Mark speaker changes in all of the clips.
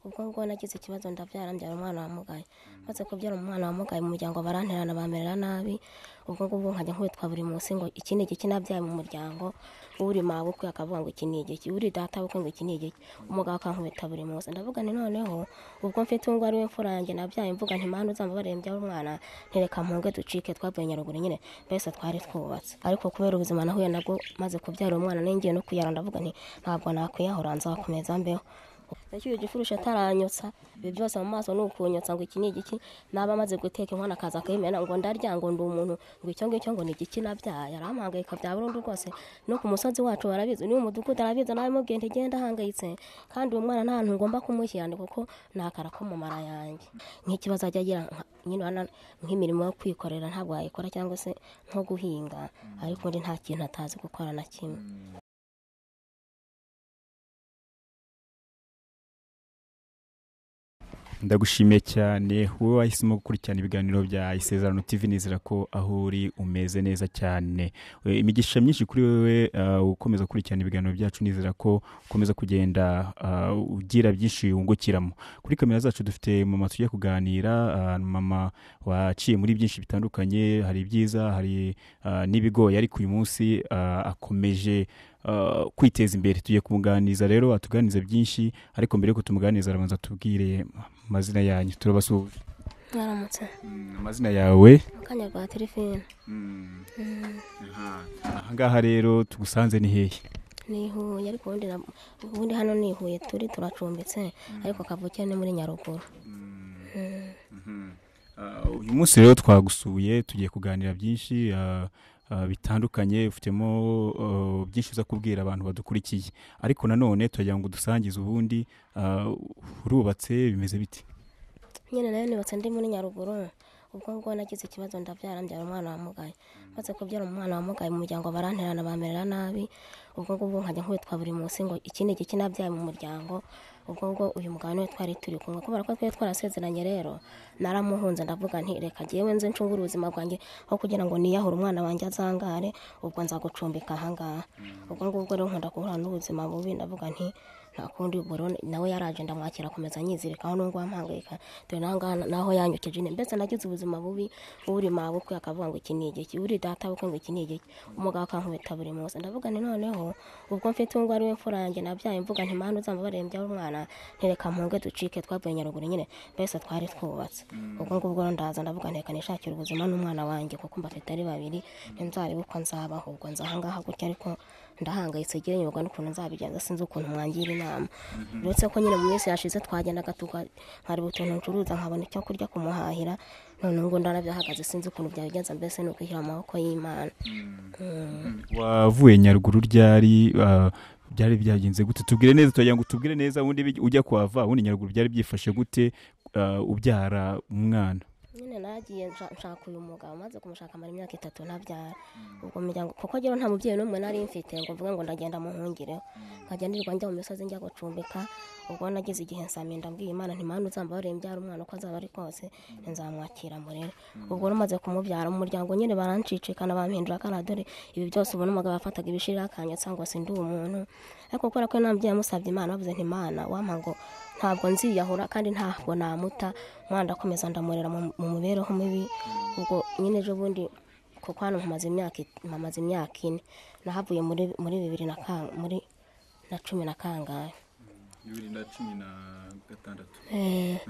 Speaker 1: Ubwo ngubwo nagize ikibazo ndabyara, mbyara umwana wamugaye. Maze kubyara umwana wamugaye mu muryango baranterana bamerera nabi. Ubwo ngubwo nkajya nkubitwa buri munsi ngo iki ni igiki nabyaye mu muryango, uri mabukwe akavuga ngo iki ni igiki, uri data bukwe ngo iki ni igiki, umugabo akankubita buri munsi. Ndavuga nti noneho ubwo mfite uwo ari we mfura yanjye nabyaye, mvuga nti Mana uzambabarire mbyare umwana, ntereka mpunge ducike. Twavuye Nyaruguru nyine mbese twari twubatse, ariko kubera ubuzima nahuye nabwo maze kubyara umwana ningiye no kuyara, ndavuga nti ntabwo nakwiyahura, nzakomeza mbeho. Yacyuye igifurusha ataranyotsa, ibi byose mu maso ni ukunyotsa ngo iki ni igiki. Naba amaze guteka inkono akaza akayimena ngo ndarya, ngo ndi umuntu, ngo icyo ngicyo ngo ni igiki nabyaye. Arampangayika bya burundu rwose, no ku musozi wacu barabizi, n'uyu mudugudu arabizi, nawe mubwiye nti genda ahangayitse, kandi uyu mwana nta hantu ngomba kumushyira ni kuko nakara ko mu mara yanjye. Nk'ikibazo ajya agira nyine nk'imirimo yo kwikorera ntabwo yayikora, cyangwa se nko guhinga, ariko undi nta kintu atazi gukora na kimwe.
Speaker 2: Ndagushimiye cyane wowe wahisemo gukurikirana ibiganiro bya Isezerano TV, nizera ko aho uri umeze neza cyane. Imigisha myinshi kuri wewe ukomeza gukurikirana ibiganiro byacu, nizera ko ukomeza kugenda ugira byinshi wungukiramo. Kuri kamera zacu dufite mama tugiye kuganira, mama waciye muri byinshi bitandukanye, hari ibyiza hari n'ibigoye, ariko uyu munsi akomeje kwiteza imbere. Tugiye kumuganiriza rero atuganize byinshi, ariko mbere yuko tumuganiriza arabanza tubwire amazina yanyu. Turabasuhuje.
Speaker 1: Mwaramutse.
Speaker 2: Amazina yawe?
Speaker 1: Mukanyarwa Telefine.
Speaker 2: Aha ngaha rero tugusanze ni hehe?
Speaker 1: Ni Huye, ariko ubundi hano ni Huye turi turacumbitse, ariko kavukire ni muri Nyaruguru.
Speaker 2: Uyu munsi rero twagusuye tugiye kuganira byinshi bitandukanye, ufitemo byinshi uza kubwira abantu badukurikiye, ariko nanone turagira ngo dusangize ubundi urubatse bimeze biti?
Speaker 1: Nyine nayo nubatse ndi muri Nyaruguru. Ubwo ngubwo nagize ikibazo ndabyara, mbyara umwana wamugaye. Maze kubyara umwana wamugaye mu muryango baranterana bamerera nabi. Ubwo ngubwo nkajya nkubitwa buri munsi ngo iki ni igiki nabyaye mu muryango. Ubwo ngubwo uyu mugabo niwe twari turi kumwe, kubera ko twari twarasezeranye rero naramuhunze, ndavuga nti reka jyewe nze ncungure ubuzima bwanjye aho kugira ngo niyahure umwana wanjye azangare, ubwo nza gucumbika aha ngaha. Ubwo ngubwo rero nkunda guhura n'ubuzima bubi, ndavuga nti nta kundi, ubwo rero nawe yaraje ndamwakira akomeza anyizirikaho nubwo ampangayika, dore naho ngaha naho yanyukije ine. Mbese nagize ubuzima bubi, uri mabukwe akavuga ngo iki ni igiki, uri data bukwe ngo iki ni igiki, umugabo akankubita buri munsi. Ndavuga nti noneho ubwo mfite uwo ari we mfura yanjye nabyaye, mvuga nti Mana uzambabarire mbyare umwana, ntereka mpunge ducike. Twavuye Nyaruguru nyine mbese twari twubatse. Ubwo ngubwo ndaza ndavuga nti reka nishakire ubuzima n'umwana wanjye, kuko mbafite ari babiri, nzarebe uko nzabaho. Ubwo nza aha ngaha gutya, ariko ndahangayitse ngiye nyoberwa n'ukuntu nzabigenza, sinzi ukuntu mwangira inama. Uretse ko nyine mu minsi yashize twagendaga nkareba utuntu ncuruza nkabona icyo kurya kumuhahira, none ubu ndanabyahagaze sinzi ukuntu byabigenza, mbese ni ukwishyira mu maboko y'Imana.
Speaker 2: Wavuye Nyaruguru ryari? Byari byagenze gute? Tubwire neza, turagira ngo tubwire neza ubundi ujya kuhava, ubundi Nyaruguru byari byifashe gute ubyara umwana?
Speaker 1: Nyine nagiye nshaka uyu mugabo, maze kumushaka amara imyaka 3 ntabyara. Ubwo muryango kuko rero nta mubyeyi n'umwe nari mfite ngo mvuge ngo ndagenda muhungireho, nkajya nirirwa njya mu misozi njya gucumbika. Ubwo nagize igihe nsaminda mbwiye Imana nti Mana uzambabarire mbyara umwana uko azaba ari kose nzamwakira murere. Ubwo rumaze kumubyara mu muryango nyine barancicikana bampindura akana, dore ibi byose ubona umugabo afataga ibishirira akanyotsa ngo sindi umuntu. Ariko kubera ko nambye yamusabye Imana, bavuze nti Mana wampa ngo ntabwo nziyahura kandi ntabwo namuta, umwana ndakomeza ndamurera mu mibereho mibi. Ubwo nyine ejo bundi kuko hano mpamaze imyaka 4, nahavuye muri bibiri na muri na 10 na kangahe,
Speaker 2: 2016.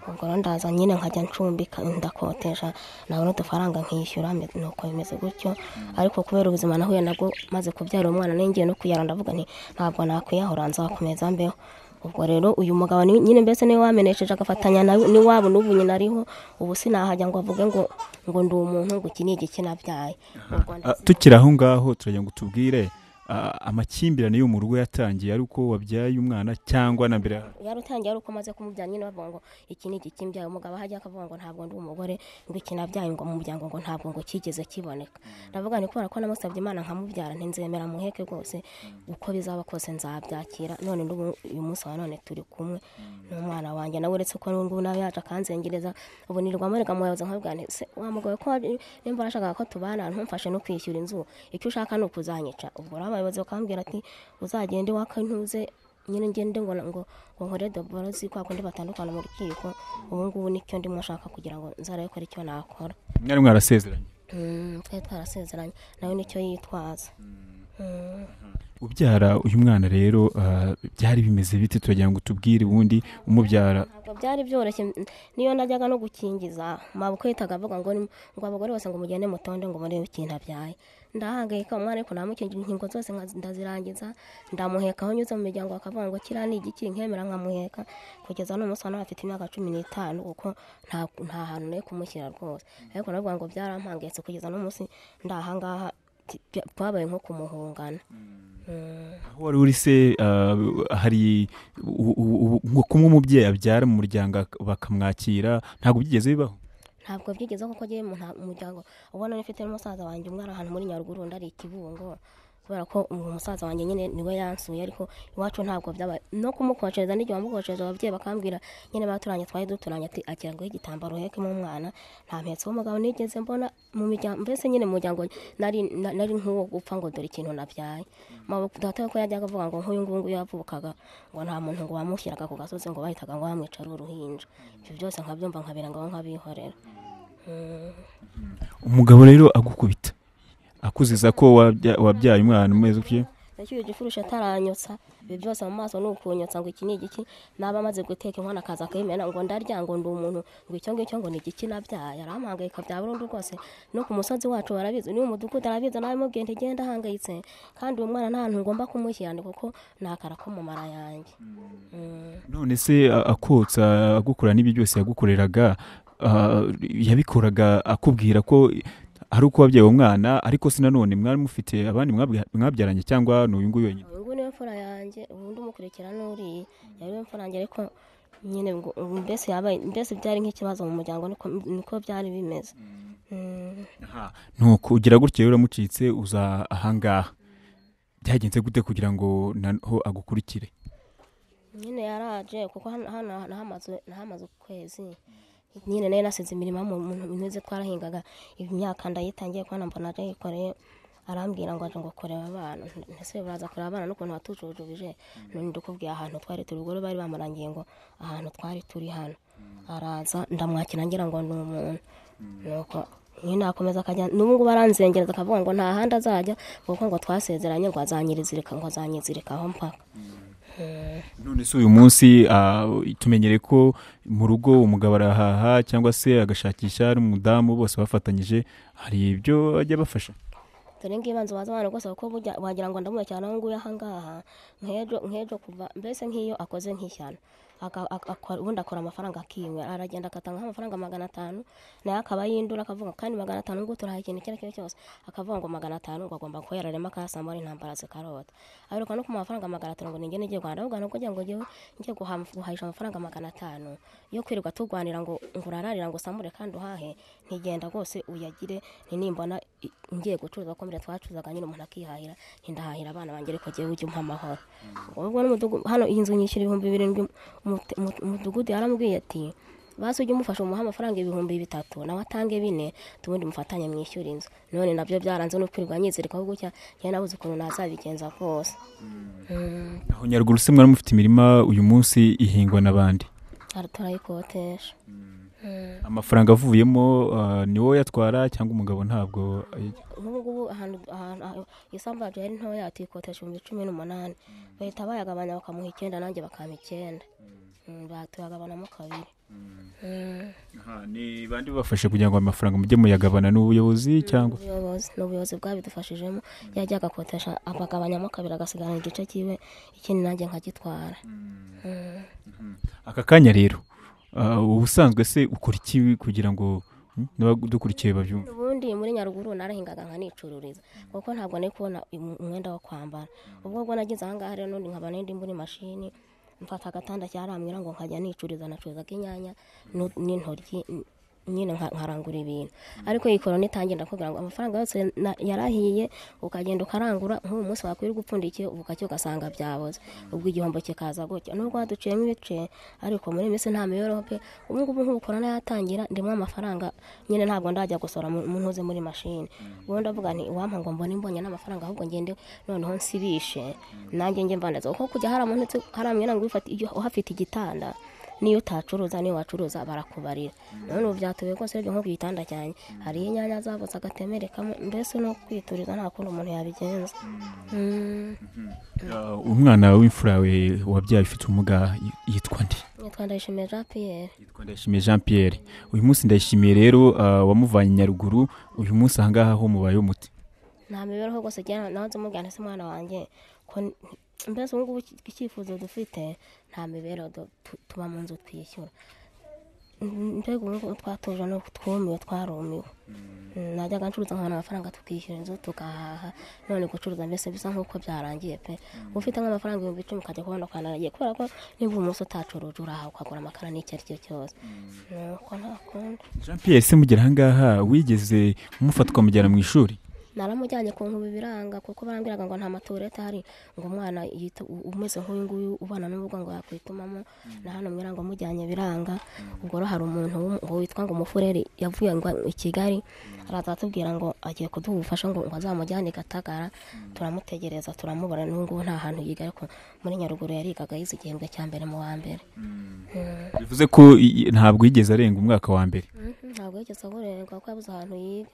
Speaker 1: Ubwo rero ndaza nyine nkajya ncumbika ndakotesha, nabona udufaranga nkishyura, nuko bimeze gutyo. Ariko kubera ubuzima nahuye nabwo maze kubyara umwana ningiye no kuyara, ndavuga nti ntabwo nakwiyahura nzakomeza mbeho. Ubwo rero uyu mugabo nyine mbese niwe wamenesheje agafatanya n'iwabo n'ubu nyine ariho, ubu sinahajya ngo avuge ngo ndi umuntu ngo iki ni igiki nabyaye.
Speaker 2: Tukiri aho ngaho turagira ngo tubwire amakimbirane yo mu rugo yatangiye ari uko wabyaye umwana cyangwa na mbere?
Speaker 1: Yarutangiye ari uko maze kumubyara nyine bavuga ngo iki ni igiki mbyaye, umugabo hajya akavuga ngo ntabwo ndi umugore, ngo iki nabyaye ngo mu muryango ngo ntabwo ngo kigeze kiboneka. Ndavuga nti kubera ko namusabye Imana nkamubyara ntinzemera muheke rwose, uko bizaba kose nzabyakira. None uyu munsi wa none turi kumwe n'umwana wanjye, nawe uretse ko n'ubu nawe yaje akanzengereza, ubu nirirwa murega muyobozi nkabwira nti se wa mugabo ko nimba urashaka ko tubana ntumfashe no kwishyura inzu, icyo ushaka ni ukuzanyica. Ubwo rero abayobozi bakambwira ati uzagende waka ntuze nyine ngende ngo ngo ngo nkore doborozi kwa kundi batandukana mu rukiko. Ubu ngubu nicyo ndimo nshaka kugira ngo nzarebe ko aricyo nakora.
Speaker 2: Mwari mwarasezeranye?
Speaker 1: Twari twarasezeranye, nawe nicyo yitwaza.
Speaker 2: Ubyara uyu mwana rero byari bimeze bite? Turagira ngo tubwire ubundi umubyara.
Speaker 1: Ntabwo byari byoroshye, niyo najyaga no gukingiza mabukwe yitaga avuga ngo ngo abagore bose ngo mugende mutonde ngo murebe ikintu abyaye. Ndahangayika umwana, ariko namukingira inkingo zose ndazirangiza, ndamuheka aho nyuze mu miryango bakavuga ngo kiriya ni igiki, nkemera nkamuheka kugeza n'umunsi wa none afite imyaka 15, kuko nta hantu nari kumushyira rwose. Ariko navuga ngo byarampangayitse kugeza n'umunsi ndahangaha twabaye nko kumuhungana.
Speaker 2: Aho wari uri se hari kumwe umubyeyi abyara mu muryango bakamwakira, ntabwo byigeze bibaho?
Speaker 1: Ntabwo byigeze, kuko agiye mu muryango ubona nifite n'umusaza wanjye umwe ari ahantu muri Nyaruguru, undi ari i Kibungo, kubera ko umusaza wanjye nyine niwe yansuye, ariko iwacu ntabwo byabaye no kumukocereza. N'igihe wamukocereza ababyeyi bakambwira nyine baturanye, twari duturanye, ati agira ngo igitambaro uhekemo umwana. Nta mpetse w'umugabo nigeze mbona mu miryango, mbese nyine mu muryango nari nk'uwo gupfa ngo dore ikintu nabyaye. Data ko yajyaga avuga ngo nk'uyu nguyu yavukaga ngo nta muntu ngo wamushyiraga ku gasozi, ngo bahitaga ngo bamwica ari uruhinja. Ibyo byose nkabyumva nkabira ngo nkabihorera.
Speaker 2: Umugabo rero agukubita akuziza ko wabyaye umwana umeze utyo?
Speaker 1: Yacyuye igifurusha ataranyotsa, ibi byose mu maso ni ukunyotsa ngo iki ni igiki, naba amaze guteka inkono akaza akayimena ngo ndarya ngo ndi umuntu, ngo icyo ngicyo ngo ni igiki nabyaye. Arampangayika bya burundu rwose, no ku musozi wacu barabizi, n'uyu mudugudu arabizi, nawe mubwiye nti genda ahangayitse, kandi uyu mwana nta hantu ngomba kumushyira ni kuko nakara ko mu mara yanjye.
Speaker 2: None se akotsa agukora n'ibyo byose yagukoreraga, yabikoraga akubwira ko hari uko wabyaye umwana, ariko se nanone mwari mufite abandi mwabyaranye cyangwa ni uyu nguyu wenyine?
Speaker 1: Uyu nguyu niwe mfura yanjye, ubundi umukurikira n'uriya yari we mfura yanjye, ariko nyine ngo mbese yabaye, mbese byari nk'ikibazo mu muryango, niko byari bimeze.
Speaker 2: Nuko ugira gutya rero uramucitse uza ahangaha, byagenze gute kugira ngo naho agukurikire?
Speaker 1: Nyine yaraje kuko hano nahamaze ukwezi. Nyine nayo nasize imirimo mu ntuze twarahingaga imyaka ndayitangiye kubona mbona aje yikoreye, arambwira ngo aje ngo kureba abana. Ese baraza kureba abana n'ukuntu batujujubije, none ndikubwiye ahantu twari turi, ubwo bari bamurangiye ngo ahantu twari turi hano. Araza ndamwakira ngira ngo ni umuntu, nuko nyine akomeza akajya, n'ubu ngubu aranzengereza akavuga ngo nta handi azajya kuko ngo twasezeranye ngo azanyirizirika, ngo azanyizirikaho mpaka.
Speaker 2: None se uyu munsi tumenyere ko mu rugo umugabo arahaha cyangwa se agashakisha n'umudamu bose bafatanyije, hari ibyo ajya bafasha?
Speaker 1: Dore ngibanze waza abana rwose, kuko burya wagira ngo ndamuye cyane aho nguyu ahangaha, nk'ejo kuva mbese nk'iyo akoze nk'ishyano ubundi akora amafaranga akinywera, aragenda akatanga nk'amafaranga 500, naye akaba yindura akavuga kandi 500 ngo turahaye ikintu icyo ari cyo cyose, akavuga ngo 500 ngo agomba kuba yararema akayasambura intambara zikarota. Aheruka no ku mafaranga 500 ngo ninjye nigiye guhaha, ndavuga ngo kugira ngo njyewe njye guhahisha amafaranga 500 yo kwirirwa turwanira ngo urararira ngo usamure kandi uhahe, ntigenda rwose uyagire, nimbona ngiye gucuruza ko mbere twacuruzaga nyine umuntu akihahira, ntindahahira abana banjye ariko jyewe ujye umpa amahoro. Ubwo n'umudugudu hano iyi nzu nyishyura 7000, umudugudu yaramubwiye ati basi ujye umufasha umuha amafaranga 3000 nawe atange 4 tubundi mufatanye mwishyura inzu. None nabyo byaranze no kwirirwa nyizirikaho gutya, njye nabuze ukuntu nazabigenza rwose.
Speaker 2: Aho Nyaruguru se mwari mufite imirima uyu munsi ihingwa n'abandi?
Speaker 1: Turayikotesha.
Speaker 2: Amafaranga avuyemo ni wowe yatwara cyangwa umugabo ntabwo?
Speaker 1: Nk'ubu ngubu ahantu isambu yacu yari ntoya tuyikotesha 18,000, bahita bayagabanya bakamuha 9 nanjye bakampa 9, tuyagabanamo kabiri.
Speaker 2: Ni bande bafashe kugira ngo amafaranga mujye muyagabana, n'ubuyobozi cyangwa?
Speaker 1: N'ubuyobozi bwabidufashijemo, yajya agakotesha akagabanyamo kabiri agasigarana igice kiwe, ikindi nanjye nkagitwara.
Speaker 2: Aka kanya rero ubusanzwe se ukora iki kugira ngo n'abadukurikiye babyumve?
Speaker 1: Ubundi muri Nyaruguru narahingaga nkanicururiza kuko ntabwo nari kubona umwenda wo kwambara. Ubwo nageze ahangaha rero n'undi nkaba nari ndi muri mashini, mfata agatanda cyarambwira ngo nkajya nicuriza, nacuruzaga inyanya n'intoryi nyine nkarangura ibintu. Ariko iyi korona itangiye ndakubwira ngo amafaranga yose yarahiye, ukagenda ukarangura nk'uyu munsi wakwirirwa upfundikiye ubukake ugasanga byaboze, ubwo igihombo kikaza gutya. Nubwo haduciyemo ibice ariko muri iyi minsi nta mibereho pe. Ubu ngubu nk'ubu korona yatangira ndimo amafaranga nyine ntabwo ndajya gusora mu ntuze muri mashini. Ubu ndavuga nti uwampa ngo mbone mbonye n'amafaranga ahubwo ngende noneho nsibishe nanjye njye mbandaza, kuko kujya hari umuntu haramwira ngo uhafite igitanda niyo utacuruza niyo wacuruza barakubarira. None ubu byatuye rwose urebye nko ku gitanda cyanjye hariho inyanya zabuze agatemerekamo, mbese no kwituriza nta kundi umuntu yabigenza.
Speaker 2: Umwana w'imfura we wabyaye ufite ubumuga yitwa nde?
Speaker 1: Yitwa Ndayishimiye Jean Pierre.
Speaker 2: Yitwa Ndayishimiye Jean Pierre. Uyu munsi Ndayishimiye rero wamuvanye Nyaruguru, uyu munsi ahangaha ho mubaye umuti?
Speaker 1: Nta mibereho rwose nawe nzamubwira nti se mwana wanjye ko mbese ubu ngubu icyifuzo dufite nta mibereho, tuba mu nzu twishyura. Mbega ubu ngubu twatuje no twumiwe, twarumiwe. Najyaga ncuruza nkabona amafaranga tukishyura inzu tugahaha, none gucuruza mbese bisa nk'uko byarangiye pe. Ufite nk'amafaranga 10,000 ukajya kubona ukanaragiye, kubera ko niba umunsi utacuruje urahaha ukagura amakara n'icyo ari cyo cyose. Nuko nta kundi.
Speaker 2: Jean Pierre se mugera ahangaha wigeze mufata ukamujyana mu ishuri?
Speaker 1: Naramujyanye ku nkubi biranga, kuko barambwiraga ngo nta maturete ahari, ngo umwana umeze nk'uyu nguyu ubana n'ubwo ngo yakwitumamo, na hano mwira ngo mujyanye biranga. Ubwo rero hari umuntu ngo witwa ngo Mufureri yavuye ngo i Kigali, araza atubwira ngo agiye kuduha ubufasha ngo azamujyane Gatagara, turamutegereza turamubura, n'ubu ngubu nta hantu yiga, ariko muri Nyaruguru yarigaga yize igihembwe cya mbere mu wa mbere.
Speaker 2: Bivuze ko ntabwo yigeze arenga umwaka wa mbere?
Speaker 1: Ntabwo yigeze arenga kuko yabuze ahantu yiga.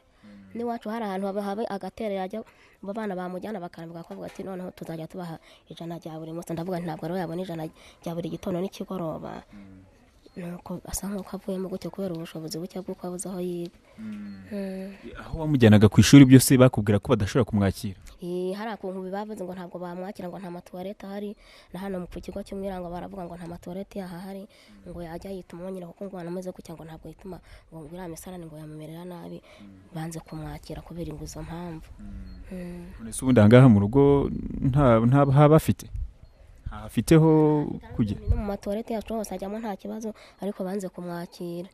Speaker 1: N'iwacu hari ahantu haba agatere yajya abana bamujyana bakarambika bakavuga ati noneho tuzajya tubaha 100 rya buri munsi. Ndavuga ntabwo rero yabona 100 rya buri gitondo n'ikigoroba. Nuko asa nk'uko avuyemo gutyo kubera ubushobozi buke bw'uko abuze aho yiga.
Speaker 2: Aho wamujyanaga ku ishuri byose bakubwira ko badashobora kumwakira?
Speaker 1: Hari akuntu bavuze ngo ntabwo bamwakira, ngo nta matuwarete ahari, na hano ku kigo cy'Umwirango baravuga ngo nta matuwarete ahari, ngo yajya yituma nyine kuko ngo anamaze gutya ngo ntabwo yituma, ngo iriya misarane ngo yamumerera nabi, banze kumwakira kubera izo mpamvu.
Speaker 2: None se ubundi ahangaha mu rugo nta haba afite? Afiteho kujya
Speaker 1: no mu matuwarete yacu hose ajyamo nta kibazo, ariko banze kumwakira.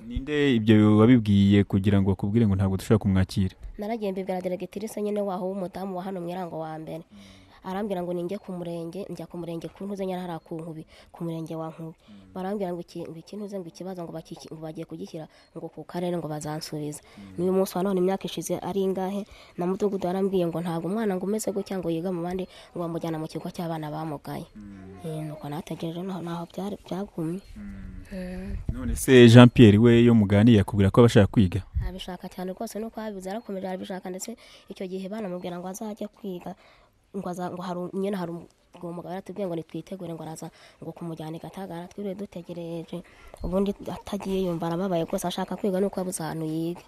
Speaker 2: Ninde ibyo wabibwiye kugira ngo akubwire ngo ntabwo dushobora kumwakira?
Speaker 1: Naragiye mbibwira delegatirise nyine waho w'umudamu wa hano Mwirango wa mbere, arambwira ngo ninjye ku murenge, njya ku murenge ku ntuze nyara hari ku nkubi ku murenge wa Nkubi, barambwira ngo ikintuze ngo ikibazo ngo bagiye kugishyira ngo ku karere ngo bazansubiza. N'uyu munsi wa none imyaka ishize ari ingahe, na mudugudu yarambwiye ngo ntabwo umwana ngo umeze gutya ngo yiga mu bandi, ngo bamujyana mu kigo cy'abana bamugaye. Nuko nategereje naho byagumye.
Speaker 2: None se Jean Pierre we yo muganiye yakubwira ko abashaka kwiga?
Speaker 1: Abishaka cyane rwose, nuko abivuze arakomeje arabishaka, ndetse icyo gihe banamubwira ngo azajye kwiga, ngo hari nyine hari umugabo yaratubwiye ngo nitwitegure ngo araza ngo kumujyana i Gatagara, twiriwe dutegereje, ubundi atagiye yumva arababaye rwose, ashaka kwiga nuko abuze ahantu yiga.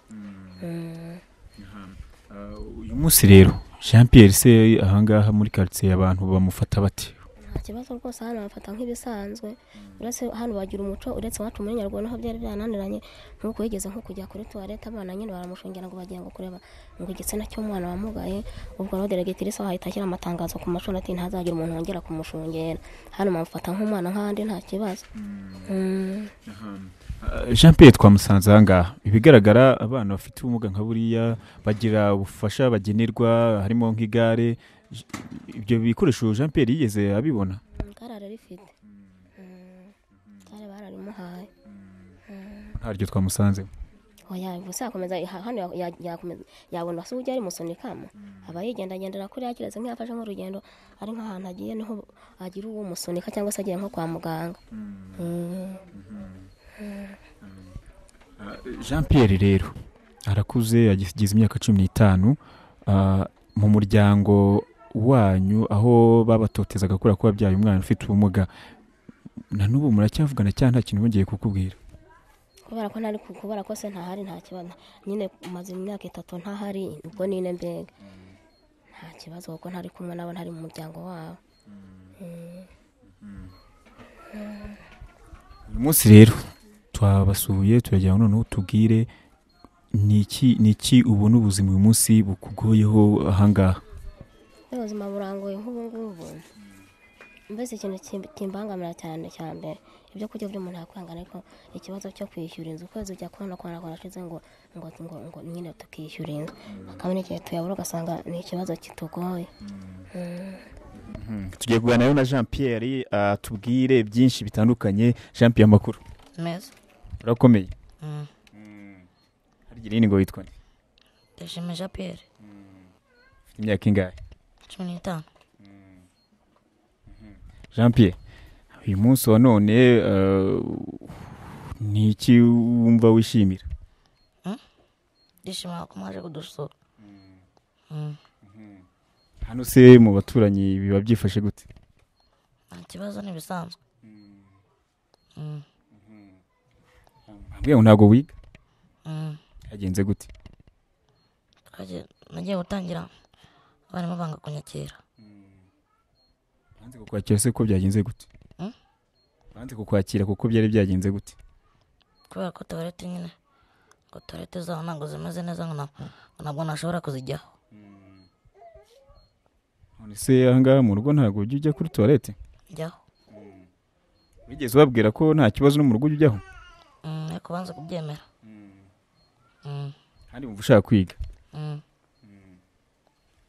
Speaker 2: Uyu munsi rero Jean Pierre se ahangaha muri quartier abantu bamufata bate?
Speaker 1: Nta kibazo rwose, hano bafata nk'ibisanzwe, uretse hano bagira umuco, uretse iwacu muri Nyaruguru naho byari byananiranye, nk'uko yigeze nko kujya kuri tuwarete abana nyine baramushungera ngo bagiye ngo kureba ngo igitsina cy'umwana wamugaye, ubwo rero delegatirise ahita ashyira amatangazo ku mashuri ati ntazagira umuntu wongera kumushungera, hano bamufata nk'umwana nk'abandi nta kibazo.
Speaker 2: Jean Pierre twamusanze ahangaha, ibigaragara abana bafite ubumuga nka buriya bagira ubufasha bagenerwa, harimo nk'igare, ibyo bikoresho Jean Pierre yigeze abibona?
Speaker 1: Igare ararifite, igare bararimuhaye.
Speaker 2: Ntaryo twamusanze.
Speaker 1: Oya, gusa akomeza hano yabona se ujya ari musunikamo, aba yigendagendera kuri yakireze nk'iyafashe nk'urugendo ari nk'ahantu agiye niho agira uwo musunika, cyangwa se agiye nko kwa muganga.
Speaker 2: Jean Pierre rero arakuze, agize imyaka 15, mu muryango wanyu aho babatotezaga kubera ko wabyaye umwana ufite ubumuga, na n'ubu muracyavugana cyangwa nta kintu bongeye kukubwira?
Speaker 1: Kubera ko ntari kubera ko se ntahari nta kibazo nyine, maze imyaka 3 ntahari, ubwo nine mbega nta kibazo kuko ntari kumwe nabo, ntari mu muryango wabo.
Speaker 2: Uyu munsi rero twabasuye turagira ngo noneho tubwire niki ubona ubuzima uyu munsi bukugoyeho ahangaha?
Speaker 1: Ubuzima burangoye nk'ubu ngubu, Mbese ikintu kimbangamira cyane cya mbere, ibyo kurya by'umuntu yakwihangana, ariko ikibazo cyo kwishyura inzu, ukwezi ujya kubona ko kwarashize ngo ngo ngo ngo nyine tukishyura inzu, hakaba n'igihe tuyabura ugasanga ni ikibazo kitugoye.
Speaker 2: Tugiye kuganira na Jean Pierre atubwire byinshi bitandukanye. Jean Pierre, amakuru?
Speaker 3: Meza.
Speaker 2: Urakomeye? Harya irindi ngo witwa nde?
Speaker 3: Ndashimye Jean Pierre.
Speaker 2: Ufite imyaka ingahe?
Speaker 3: 15.
Speaker 2: Jean Pierre, uyu munsi wa none ni iki wumva wishimira?
Speaker 3: Ndishimira ko mwaje kudusura.
Speaker 2: Hano se mu baturanyi biba byifashe gute?
Speaker 3: Nta kibazo, ntibisanzwe.
Speaker 2: Mbwiye ngo ntabwo wiga? Yagenze gute?
Speaker 3: Nagiye gutangira abarimu banga kunyakira.
Speaker 2: Banze kukwakira se ko byagenze gute? Banze kukwakira kuko byari byagenze gute?
Speaker 3: Kubera ko toilette nyine, ngo toilette zaho ntabwo zimeze neza, ngo ntabwo nashobora kuzijyaho.
Speaker 2: None se aha ngaha mu rugo ntabwo ujya ujya kuri toilette?
Speaker 3: Njyaho.
Speaker 2: Wigeze ubabwira ko nta kibazo no mu rugo ujya ujyaho?
Speaker 3: Ariko banze kubyemera.
Speaker 2: Kandi wumva ushaka kwiga?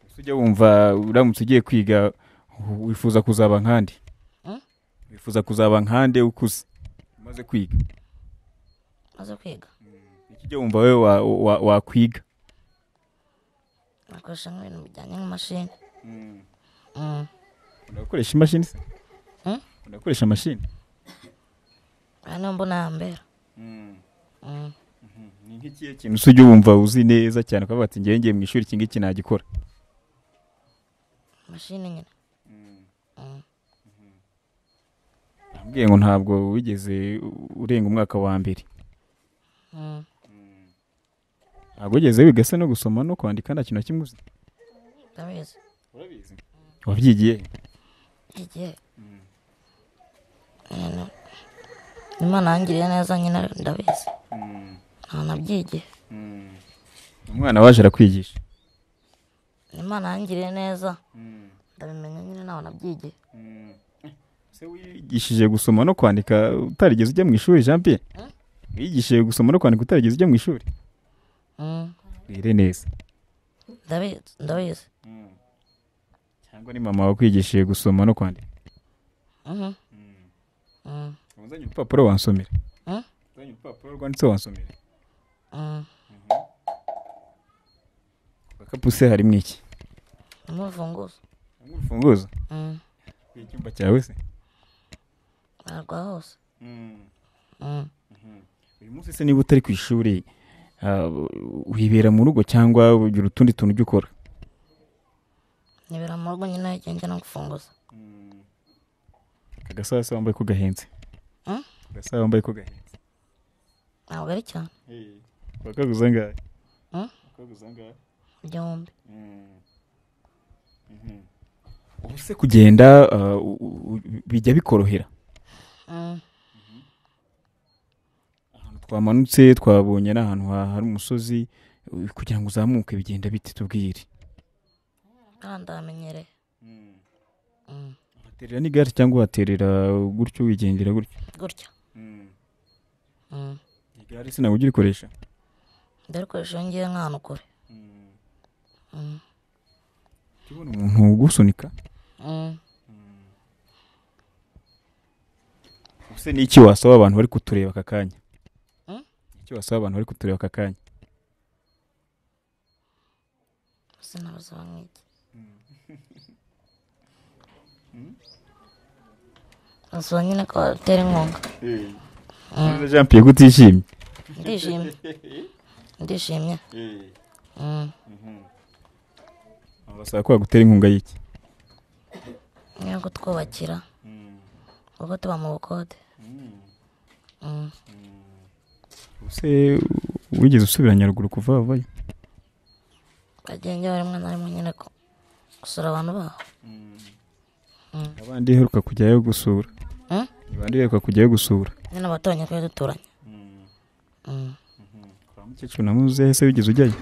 Speaker 2: Ese ujya wumva uramutse ugiye kwiga wifuza kuzaba nkande? Wifuza kuzaba nkande ukuze umaze kwiga?
Speaker 3: Maze kwiga?
Speaker 2: Iki ujya wumva wowe wakwiga?
Speaker 3: Nakoresha nk'ibintu bijyanye n'imashini.
Speaker 2: Ukunda gukoresha imashini se? Ukunda gukoresha mashini?
Speaker 3: Aya niyo mbona yambera.
Speaker 2: Ni nk'ikihe kintu se ujya wumva uzi neza cyane ukavuga ati ngewe ngiye mu ishuri iki ngiki nagikora?
Speaker 3: Mashini nyine.
Speaker 2: Nambwiye ngo ntabwo wigeze urenga umwaka wa mbere. Ntabwo wigeze wiga se no gusoma no kwandika, nta kintu na kimwe uzi?
Speaker 3: Ndabizi.
Speaker 2: Urabizi? Wabyigiye?
Speaker 3: Igihe. Imana yangiriye neza nyine, ndabizi. Nta nabyigiye.
Speaker 2: Umwana waje arakwigisha.
Speaker 3: Imana yangiriye neza. Ndabimenya nyine, ntawe nabyigiye.
Speaker 2: Se wigishije gusoma no kwandika utarigeze ujya mu ishuri, Jean Pierre? Wigishije gusoma no kwandika utarigeze ujya mu ishuri? Wire neza.
Speaker 3: Ndabizi, ndabizi.
Speaker 2: Cyangwa ni mama wakwigishije gusoma no kwandika? Uzanye urupapuro wansomera? Uzanye urupapuro rwanditseho wansomera? Agakapu se harimo iki?
Speaker 3: Harimo urufunguzo.
Speaker 2: Harimo urufunguzo? Icyumba cyawe se?
Speaker 3: Narwa hose.
Speaker 2: Uyu munsi se niba utari ku ishuri, wibera mu rugo cyangwa ugira utundi tuntu ujya ukora?
Speaker 3: Nibera mu rugo nyine, igihe njya no gufunguza.
Speaker 2: Aka gasaha se wambaye ko gahenze? Agasaha wambaye ko gahenze?
Speaker 3: Ntabwo ari cyane.
Speaker 2: Wakaguze angahe? Wakaguze angahe?
Speaker 3: 1000.
Speaker 2: Ubu se kugenda bijya bikorohera? Ahantu twamanutse twabonye n'ahantu hari umusozi, kugira ngo uzamuke bigenda bite, tubwire?
Speaker 3: Ndamenyereye.
Speaker 2: Uhaterera n'igare cyangwa uhaterera gutyo wigendera gutyo?
Speaker 3: Gutya.
Speaker 2: Igare se ntabwo ujya urikoresha?
Speaker 3: Ndarikoresha iyo ngiye nk'ahantu kure.
Speaker 2: Ubona umuntu ugusunika? Ese ni iki wasaba abantu bari kutureba aka kanya? Iki wasaba abantu bari kutureba aka kanya?
Speaker 3: Sinabasaba nk'iki. Basaba nyine ko batera inkunga.
Speaker 2: Jean Pierre, kutishimye?
Speaker 3: Ndishimye. Ndishimye.
Speaker 2: Basaba ko bagutera inkunga y'iki?
Speaker 3: Niyo kutwubakira. Kuko tuba mu bukode.
Speaker 2: Ese wigeze usubira Nyaruguru kuva wavayo?
Speaker 3: Bagiye njya rimwe na rimwe nyine gusura abantu baho.
Speaker 2: Abandi iheruka kujyayo gusura? Abandi iheruka kujyayo gusura?
Speaker 3: Nyine abaturanyi twari duturanye.
Speaker 2: Kwa mukecuru na muzehe se wigeze ujyayo?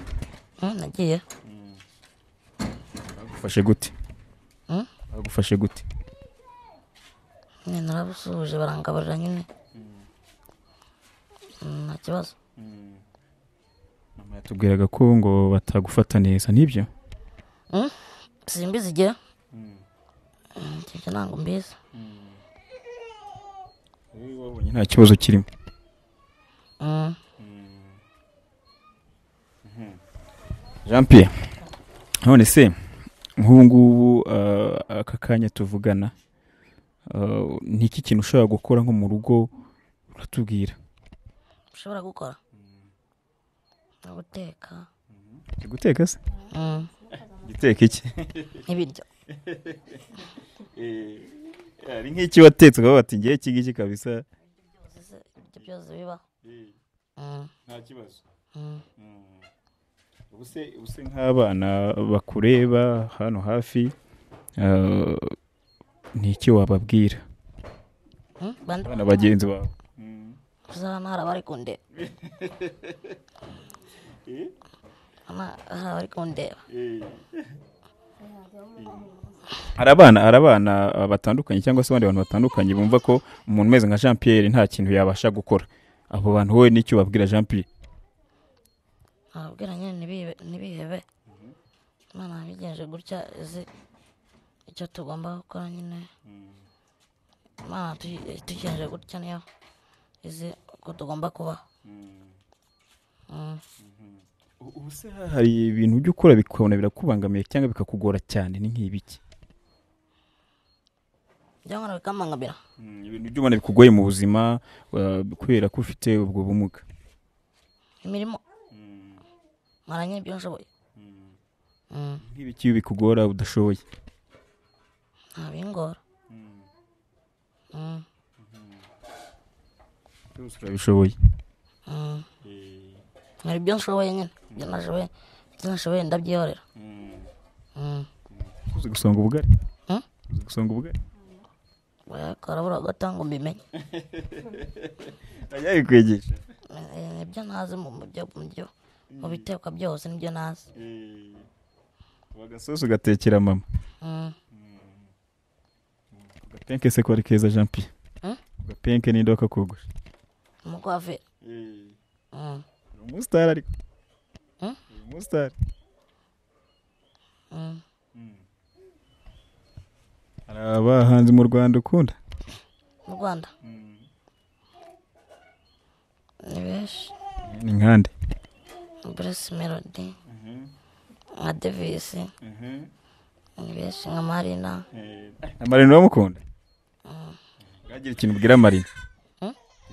Speaker 3: Nagiye.
Speaker 2: Bagufashe gute? Bagufashe gute?
Speaker 3: Nyine narabasuhuje barangaburira nyine. Nta kibazo.
Speaker 2: Mama yatubwiraga ko ngo batagufata neza, nibyo?
Speaker 3: Simbizi igihe. Ibyo ntabwo mbizi.
Speaker 2: Wowe wabonye nta kibazo kirimo. Jean Pierre, none se nk'ubu ngubu aka kanya tuvugana, ni iki kintu ushobora gukora nko mu rugo uratubwira?
Speaker 3: Ushobora gukora? No guteka.
Speaker 2: Guteka se? Guteka iki?
Speaker 3: Ibiryo.
Speaker 2: Ari nk'iki watetse ukavuga ati ngiye iki ngiki kabisa.
Speaker 3: Ibyo byose bibaho.
Speaker 2: Nta kibazo. Ubuse nk'abana bakureba hano hafi, ni iki wababwira? Abana bagenzi bawe.
Speaker 3: Uzabona hari abari kundeba. Hari abari kundeba.
Speaker 2: Hari abana batandukanye cyangwa se abandi bantu batandukanye bumva ko umuntu umeze nka Jean Pierre nta kintu yabasha gukora. Abo bantu wowe n'icyo babwira Jean Pierre?
Speaker 3: Ababwira nyine ntibihebe. Imana yabigenje gutya izi icyo tugomba gukora nyine. Imana tugenje gutya niyo izi uko tugomba kubaho.
Speaker 2: Ubu se hari ibintu ujya ukora bikabona birakubangamiye cyangwa bikakugora cyane, ni nk'ibiki?
Speaker 3: Byangwa bikambangamira.
Speaker 2: Ibintu ujya ubona bikugoye mu buzima kubera ko ufite ubwo bumuga.
Speaker 3: Imirimo. Maranye ibyo nshoboye.
Speaker 2: Nk'ibiki bikugora udashoboye?
Speaker 3: Nta bingora.
Speaker 2: Byose urabishoboye.
Speaker 3: Hari ibyo nshoboye nyine, ibyo nashoboye ndabyihorera.
Speaker 2: Uzi gusonga ubugari? Uzi gusonga ubugari?
Speaker 3: Karabura gato ngo mbimenye.
Speaker 2: Ajya bikwigisha.
Speaker 3: Nibyo ntazi mu bitekwa byose nibyo ntazi.
Speaker 2: Wagasosi ugatekera mama. Agapenke se ko ari keza Jean Pierre? Agapenke ninde wakakogosha?
Speaker 3: Umukwaferi.
Speaker 2: Umusitari ariko. Umusitari. Hari abahanzi mu Rwanda ukunda?
Speaker 3: Mu Rwanda? Ni benshi.
Speaker 2: Ni nkande?
Speaker 3: Bruce Melody, nka Davis, ni benshi nka Marina.
Speaker 2: Na Marina uramukunda? Ngagira ikintu ubwira Marina.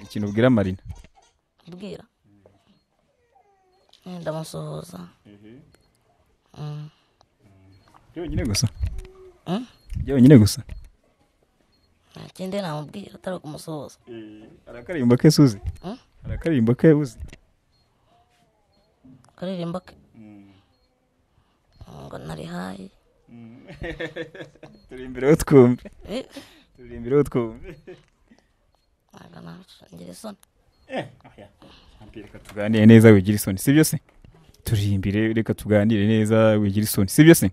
Speaker 2: Ikintu ubwira Marina.
Speaker 3: Mbwira. Ndamusuhuza.
Speaker 2: Byonyine gusa? Byonyine gusa?
Speaker 3: Nta kindi namubwira atari kumusuhuza.
Speaker 2: Arakarimba ke Suzi? Arakarimba ke uzi?
Speaker 3: Akaririmba ke? Ngo nari hayi.
Speaker 2: Turi imbere ho twumve. Turi imbere ho twumve.
Speaker 3: Ntabwo ngira isoni.
Speaker 2: Reka tuganire neza wigira isoni, sibyo se? Turi imbere reka tuganire neza wigira isoni, sibyo se?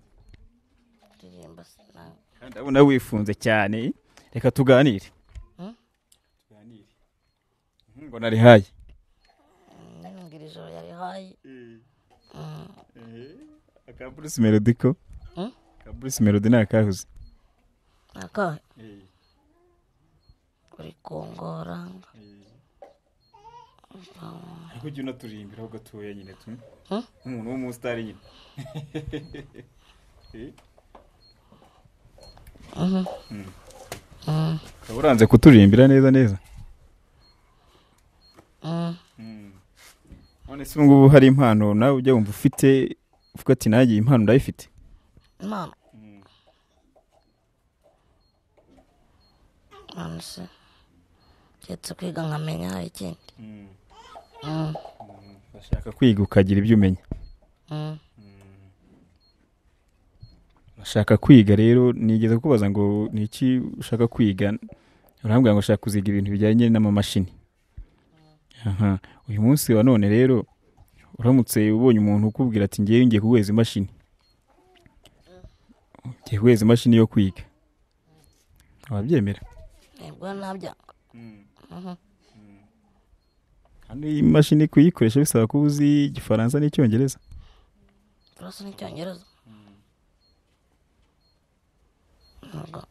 Speaker 2: Ndabona wifunze cyane, reka tuganire. Tuganire. Ngo nari hayi.
Speaker 3: Ngira ijoro yari hayi.
Speaker 2: Aka Bruce Melody ko? Aka Bruce Melody ni akahuze?
Speaker 3: Akahe? Uri kongora.
Speaker 2: Ariko ujya unaturimbiraho gatoya nyine tu. Umuntu w'umusitari nyine. Ukaba uranze kuturimbira neza neza? None se ubu ngubu hari impano nawe ujya wumva ufite, uvuga ati nanjye iyi impano ndayifite?
Speaker 3: Impano? Impano se keretse kwiga nkamenya ikindi.
Speaker 2: Urashaka kwiga ukagira ibyo umenya. Urashaka kwiga rero, nigeze kubaza ngo ni iki ushaka kwiga, urambwira ngo ushaka kuziga ibintu bijyanye n'amamashini. Uyu munsi wa none rero uramutse ubonye umuntu ukubwira ati ngiye ngiye kuguheza imashini, ngiye kuguheza imashini yo kwiga, wabyemera?
Speaker 3: Nibwo nabyanga.
Speaker 2: Hano iyi mashini kuyikoresha bisaba kuba uzi Igifaransa n'Icyongereza.
Speaker 3: Igifaransa n'Icyongereza. Ntabwo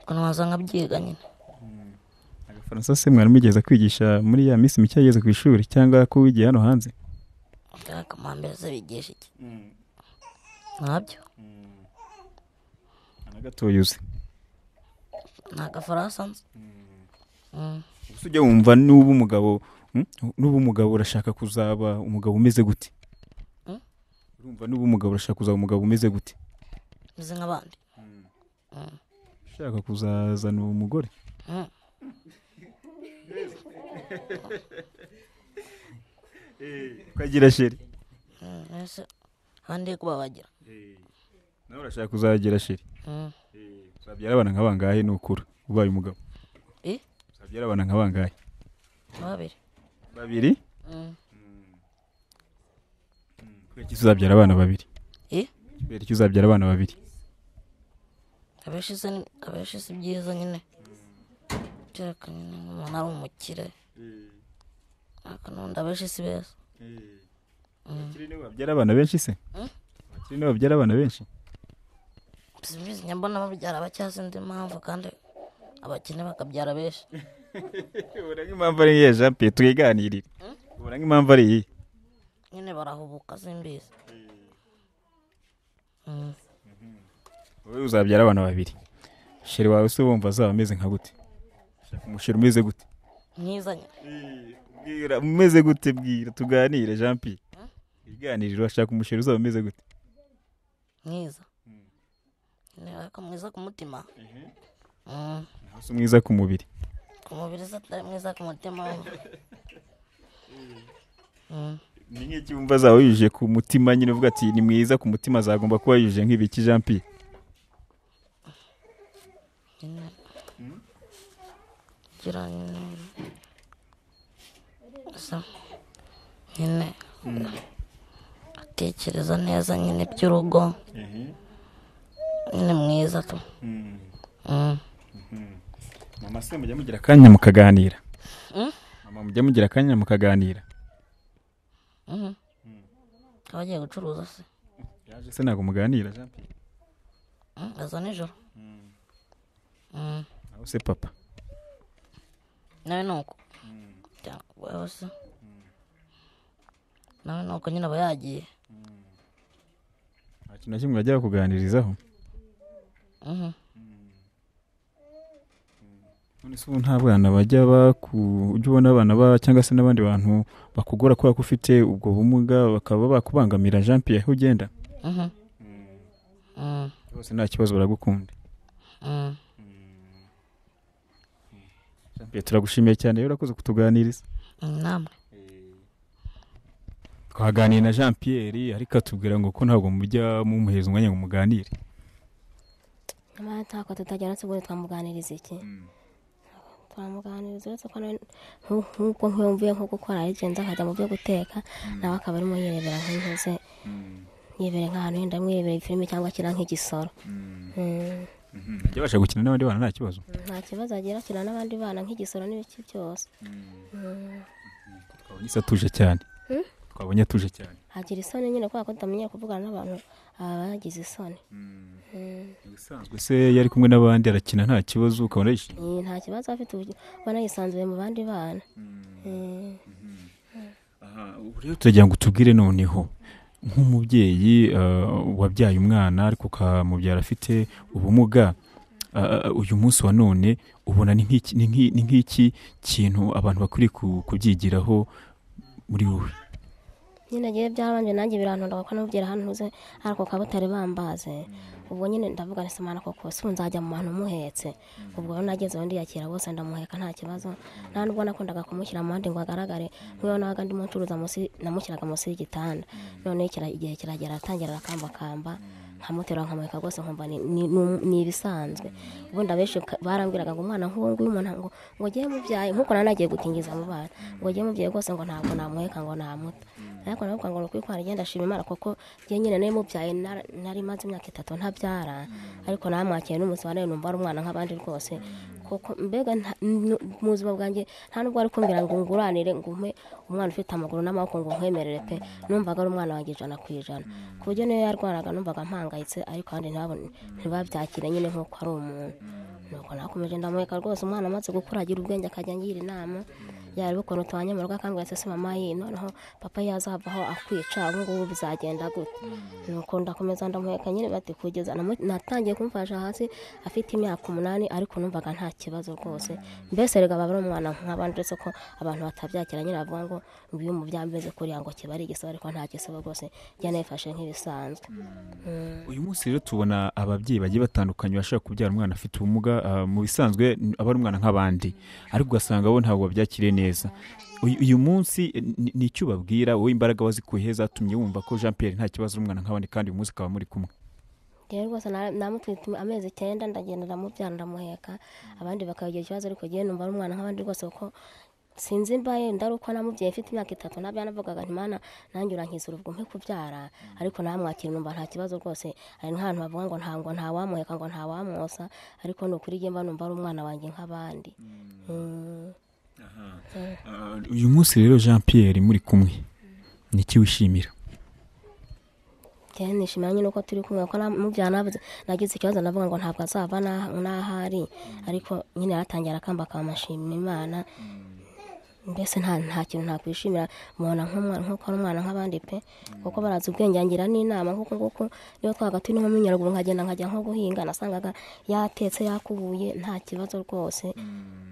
Speaker 3: naza nkabyiga nyine.
Speaker 2: Agafaransa se mwari mugeze kwigisha muri ya minsi mike yageze ku ishuri cyangwa ko wigiye hano hanze?
Speaker 3: Akamambere se bigisha iki? Ntabyo.
Speaker 2: Na gatoya uzi.
Speaker 3: Nta gafaransa nzi.
Speaker 2: Ubuse ujya wumva n'ubu umugabo n'ubu umugabo urashaka kuzaba umugabo umeze gute? Urumva n'ubu umugabo urashaka kuzaba umugabo umeze gute?
Speaker 3: Meze nk'abandi.
Speaker 2: Ushaka kuzazana umugore? Ukagira sheri?
Speaker 3: Ese abandi ko babagira.
Speaker 2: Nawe urashaka kuzagira sheri? Uzabyara abana nka bangahe nukura ubaye umugabo? Uzabyara abana nka bangahe?
Speaker 3: Babiri.
Speaker 2: Babiri? Kubera iki uzabyara abana babiri? Kubera iki uzabyara abana babiri?
Speaker 3: Abenshi si byiza nyine. Kereka nyine umuntu ari umukire. Ariko n'ubundi abenshi si beza.
Speaker 2: Abakire nibo babyara abana benshi se? Abakire nibo babyara abana benshi?
Speaker 3: Simbizi, nyambona babyara bake sinzi impamvu, kandi abakene bakabyara benshi.
Speaker 2: Ubona nk'impamvu ari iyihe Jean Pierre? Twiganirire. Ubona nk'impamvu ari iyihe?
Speaker 3: Nyine barahubuka simbizi.
Speaker 2: Wowe uzabyara abana babiri. Sheri wawe se wumva azaba ameze nka gute? Shaka umusheri umeze gute?
Speaker 3: Mwiza nyine.
Speaker 2: Bwira umeze gute, bwira tuganire Jean Pierre. Twiganirire, urashaka umusheri uzaba umeze gute?
Speaker 3: Mwiza. Ariko mwiza ku mutima.
Speaker 2: Si mwiza ku mubiri.
Speaker 3: Ku mubiri se atari mwiza ku mutima.
Speaker 2: Ni nk'iki wumva azaba yujuje ku mutima nyine uvuga ati ni mwiza ku mutima azagomba kuba yujuje nk'ibiki Jean Pierre?
Speaker 3: Nyine atekereza neza nyine by'urugo. Nyine mwiza tu.
Speaker 2: Mama se mujya mugira akanya mukaganira? Mama mujya mugira akanya mukaganira?
Speaker 3: Abagiye gucuruza se.
Speaker 2: Yaje se ntabwo muganira Jean Pierre?
Speaker 3: Aza nijoro.
Speaker 2: Nawe se papa?
Speaker 3: Nawe nuko. Nawe nuko nyine aba yagiye.
Speaker 2: Nta kintu na kimwe bajya bakuganirizaho? None se ubu nta bana bajya ujya ubona abana cyangwa se n'abandi bantu bakugora kubera ko ufite ubwo bumuga bakaba bakubangamira Jean Pierre aho ugenda? Bose nta kibazo baragukunda. Jean Pierre turagushimiye cyane rero urakoze kutuganiriza.
Speaker 3: Namwe.
Speaker 2: Twaganiriye na Jean Pierre ariko atubwira ngo ko ntabwo mujya mumuhereza umwanya ngo muganire.
Speaker 1: Nyamara ntako tutagera se ubundi twamuganiriza iki? Twamuganiriza uretse ko nk'uko nk'uyu nko gukora arigenza akajya mu byo guteka, nawe akaba arimo yirebera nk'intuze, yirebera nk'ahantu yenda amwirebera filime cyangwa akina nk'igisoro.
Speaker 2: Ajya abasha gukina n'abandi bana nta kibazo?
Speaker 1: Nta kibazo agira, akina n'abandi bana nk'igisoro n'ibiki byose.
Speaker 2: Twabonye se atuje cyane. Twabonye atuje cyane.
Speaker 1: Agira isoni nyine kubera ko tutamenyera kuvugana n'abantu aba yagize isoni.
Speaker 2: Ubusanzwe se yari kumwe n'abandi arakina nta kibazo ukabona yishimye?
Speaker 1: Nta kibazo afite, ubona yisanzuye mu bandi bana.
Speaker 2: Ubu rero turagira ngo utubwire noneho nk'umubyeyi wabyaye umwana ariko ukamubyara afite ubumuga, uyu munsi wa none ubona ni nk'iki kintu abantu bakwiriye kubyigiraho muri wowe?
Speaker 1: Nyine ngiye byarabanje nanjye birantonda kuko namubyera hano ntuze ariko kabutare bambaze. Ubwo nyine ndavuga nti Imana koko se nzajya mu bantu muhetse. Ubwo rero nageze aho ndiyakira bose ndamuheka nta kibazo. Nta nubwo nakundaga kumushyira mu bandi ngo agaragare, nk'iyo nabaga ndimo ncuruza munsi namushyiraga munsi y'igitanda. None igihe kiragera atangira arakambakamba, nkamuterura nkamuheka rwose nkumva ni ibisanzwe. Ubundi abenshi barambwiraga ngo umwana nk'uwo nguyu umuntu ngo ngiye mubyaye, nkuko nari nagiye gukingiza mu bana, ngo ngiye mubyaye rwose ngo ntabwo namuheka ngo namuta. Ariko navuga ngo nukuri ko ngenda ndashima Imana kuko ngiye nyine nari mubyaye nari maze imyaka 3 ntabyara, ariko namwakiye n'umunsi wa none numva ari umwana nk'abandi rwose, Kuko mbega mu buzima bwanjye nta nubwo ari kumbwira ngo nguranire ngo umpe umwana ufite amaguru n'amaboko ngo nkwemerere pe, numvaga ari umwana wanjye 100%, ku buryo niyo yarwaraga numvaga mpangayitse, ariko abandi ntibabyakire nyine nk'uko ari umuntu. Nuko nakomeje ndamuheka rwose, umwana amaze gukura agira ubwenge akajya angira inama, yareba ukuntu tubanye mu rugo akambwira ati ese mama ye noneho papa yazavaho akwica ubu ngubu bizagenda gute. Nuko ndakomeza ndamuheka nyine bati kugeza natangiye kumufasha hasi afite imyaka 8, ariko numvaga nta kibazo rwose. Mbese rega baba ari umwana nk'abandi, uretse ko abantu batabyakira nyine bavuga ngo uyu mubyeyi ameze kuriya ngo kiba ari igisebo, ariko nta gisebo rwose, njye nayifashe nk'ibisanzwe.
Speaker 2: Uyu munsi rero tubona ababyeyi bagiye batandukanye bashaka kubyara umwana afite ubumuga, mu bisanzwe aba ari umwana nk'abandi, ariko ugasanga bo ntabwo babyakiriye neza. Uyu munsi ni icyo ubabwira wowe, imbaraga wazikuye he zatumye wumva ko Jean Pierre nta kibazo ari umwana nk'abandi, kandi uyu munsi akaba muri kumwe?
Speaker 1: Rero rwose namutwite amezi 9 ndagenda ndamubyara ndamuheka, abandi bakagira ikibazo, ariko njyewe numva ari umwana nk'abandi rwose, kuko sinzi mbaye ndaruko namubyaye mfite imyaka 3, nabyo navugaga nti Mana nanjye urankiza urubwo mpe kubyara, ariko namwakira numva nta kibazo rwose. Hari nk'ahantu bavuga ngo ntabwo ntawamuheka ngo ntawamwosa, ariko ni ukuri njye mba numva ari umwana wanjye nk'abandi.
Speaker 2: Uyu munsi rero Jean Pierre muri kumwe, ni iki wishimira?
Speaker 1: Cyane nishimira nyine uko turi kumwe, kuko mubyara nagize ikibazo ndavuga ngo ntabwo azava n'ahari, ariko nyine yaratangira akamba akamashima Imana. Mbese nta kintu nakwishimira, mubona nk'uko ari umwana nk'abandi pe, kuko barazi ubwenge angira n'inama nk'uko nguko. Niyo twabaga turi nko mu Nyaruguru nkagenda nkajya nko guhinga, nasangaga yatetse yakubuye nta kibazo rwose,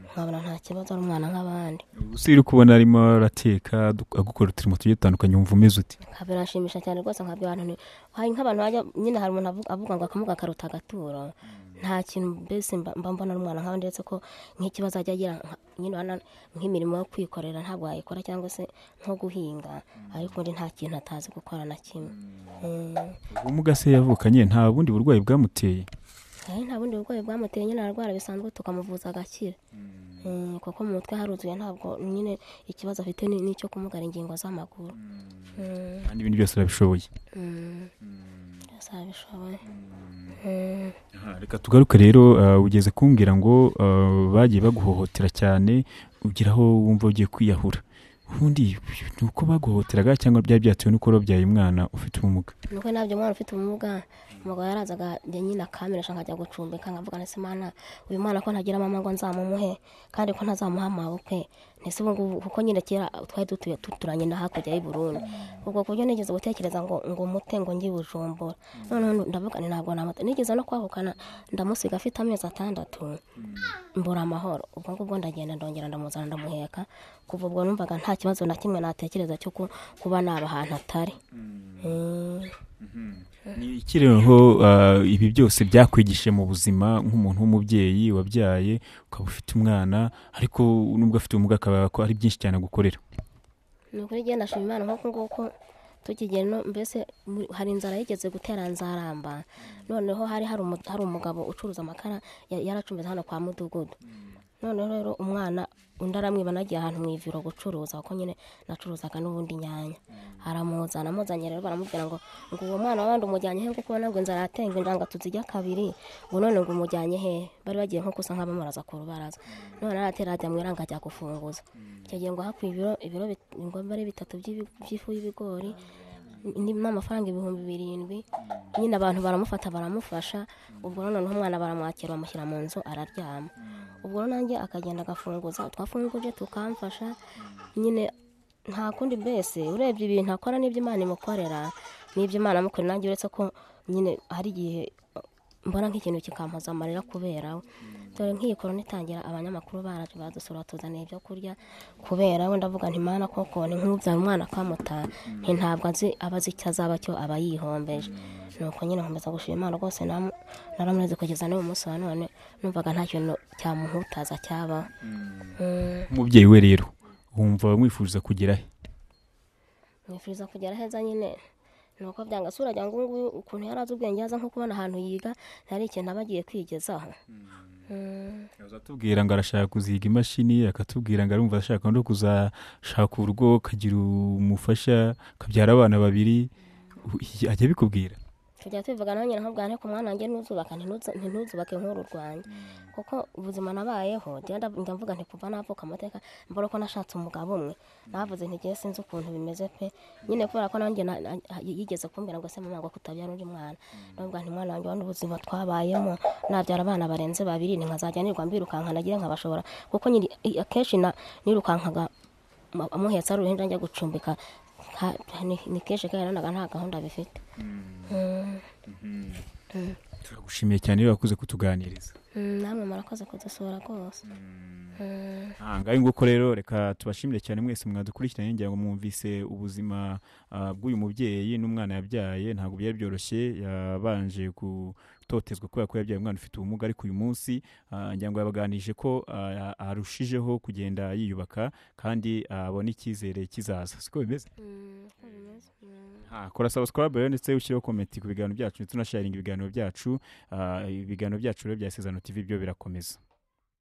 Speaker 1: nkabona nta kibazo ari umwana nk'abandi.
Speaker 2: Ubu uri kubona arimo arateka agukora uturimo tugiye dutandukanye, wumva umeze ute?
Speaker 1: Biranshimisha cyane rwose, nkabwira abantu hari nk'abantu bajya nyine, hari umuntu avuga ngo akamuga karuta agaturo, nta kintu mbese mba mbona ari umwana nk'abandi, uretse ko nk'ikibazo ajya agira nyine nk'imirimo yo kwikorera ntabwo yayikora cyangwa se nko guhinga, ariko undi nta kintu atazi gukora na kimwe.
Speaker 2: Ubumuga se yavukanye nta bundi burwayi bwamuteye?
Speaker 1: Nta bundi burwayi bwamuteye, nyine ararwara bisanzwe tukamuvuza agakira. Kuko mu mutwe haruzuye, ntabwo nyine ikibazo afite ni icyo kumugara ingingo z'amaguru.
Speaker 2: Kandi ibindi byose arabishoboye.
Speaker 1: Byose arabishoboye.
Speaker 2: Reka tugaruke rero, ugeze kumbwira ngo bagiye baguhohotera cyane ugeraho wumva ugiye kwiyahura. Ubundi ni uko baguhohoteraga cyangwa byari byatewe n'uko wabyaye umwana ufite ubumuga?
Speaker 1: Nuko nabyo umwana ufite ubumuga, umugabo yarazaga nyine akamenesha nkajya gucumbika, nkavuga nti Mana uyu mwana ko ntagira mama ngo nzamumuhe, kandi ko ntazamuha amabukwe, ntese ubu ngubu kuko nyine kera twari dutuye tuturanye na hakurya y'u Burundi, ubwo kubyo nigeze gutekereza ngo mute ngo ngiye Bujumbura, noneho ndavuga nti ntabwo namuta, nigeze no kwahukana ndamusiga afite amezi 6 mbura amahoro. Ubwo ngubwo ndagenda ndongera ndamuzana ndamuheka, kuva ubwo numvaga nta kibazo na kimwe natekereza cyo kuba naba ahantu atari.
Speaker 2: Ni iki rero ibi byose byakwigishije mu buzima nk'umuntu w'umubyeyi wabyaye ukaba ufite umwana, ariko nubwo afite ubumuga akaba ari byinshi cyane gukorera?
Speaker 1: Ni ukuri njye ndashima Imana nk'uko nguko tukigera mbese hari inzara yigeze gutera nzaramba, noneho hari umugabo ucuruza amakara yaracumbitse hano kwa mudugudu, noneho rero umwana undi aramwiba nagiye ahantu mu iviro gucuruza, kuko nyine nacuruzaga n'ubundi inyanya, aramuzana amuzanye rero baramubwira ngo uwo mwana w'abandi umujyanye he, kuko ubona ngo inzara yatenga injanga tuzijya kabiri, ngo none ngo umujyanye he, bari bagiye nko kusa nk'abamuraza ku rubaraza, none aratera ajya mu iranga ajya gufunguza. Icyo gihe ngo hakuye ibiro ngo ari 3 by'ifu y'ibigori n'amafaranga 7,000, nyine abantu baramufata baramufasha. Ubwo noneho umwana baramwakira bamushyira mu nzu araryama. Ubwo nanjye akagenda agafunguza, twafunguje tukamfasha nyine, nta kundi mbese urebye ibintu akora n'ibyo Imana imukorera n'ibyo Imana amukorera, nanjye uretse ko nyine hari igihe mbona nk'ikintu kikampoza amarira kubera we. Dore nk'iyi korona itangira abanyamakuru baraje baradusura batuzaniye ibyo kurya, kubera we ndavuga nti Mana koko ni nk'ubyara umwana akamuta, nti ntabwo azi aba azi icyo azaba cyo, aba yihombeje. Nuko nyine nkomeza gushima Imana rwose, naramureze kugeza n'uyu munsi wa none, numvaga nta kintu cyamuhutaza cyabaho.
Speaker 2: Umubyeyi we rero wumva mwifuza kugera he?
Speaker 1: Mwifuza kugera heza nyine, nuko byanga sura ajya ngo nguyu ukuntu yarazi ubwenge yaza nko kubona ahantu yiga ntari ikintu aba agiye kwigezaho.
Speaker 2: Azatubwira ngo arashaka kuziga imashini, akatubwira ngo arumva ashaka no kuzashaka urugo akagira umufasha akabyara abana 2, ajya bikubwira?
Speaker 1: Tujya tubivugana nyine, nkabwira nti ku mwana wanjye ntuzubaka, ntuzubake nk'uru rwanjye, kuko ubuzima nabayeho ngenda njya mvuga nti kuva navuka amateka mbona ko nashatse umugabo umwe, navuze nti ngiye sinzi ukuntu bimeze pe nyine, kubera ko nanjye yigeze kumbwira ngo se mama, ngo kutabyara undi mwana. Ndavuga nti mwana wanjye, ubuzima twabayemo, nabyara abana barenze babiri nkazajya nirwa mbirukanka nagira nkabashobora, kuko nyine akenshi nirukankaga amuhetse ari uruhinja njya gucumbika, ni kenshi kandi nabonaga nta gahunda bifite.
Speaker 2: Turagushimiye cyane rero wakoze kutuganiriza.
Speaker 1: Namwe murakoze kudusura rwose.
Speaker 2: Ngaho nguko rero, reka tubashimire cyane mwese mwadukurikiranye. Ngira ngo mwumvise ubuzima bw'uyu mubyeyi n'umwana yabyaye. Ntabwo byari byoroshye, yabanje gutotezwa kubera ko yabyaye umwana ufite ubumuga, ariko uyu munsi ngira ngo yabaganije ko arushijeho kugenda yiyubaka kandi abona icyizere kizaza, siko bimeze?
Speaker 1: Uko bimeze.
Speaker 2: Kora subscribe rero, ndetse ushyireho comment ku biganiro byacu, ndetse unasharinga ibiganiro byacu. Ibiganiro byacu rero bya Isezerano TV byo birakomeza.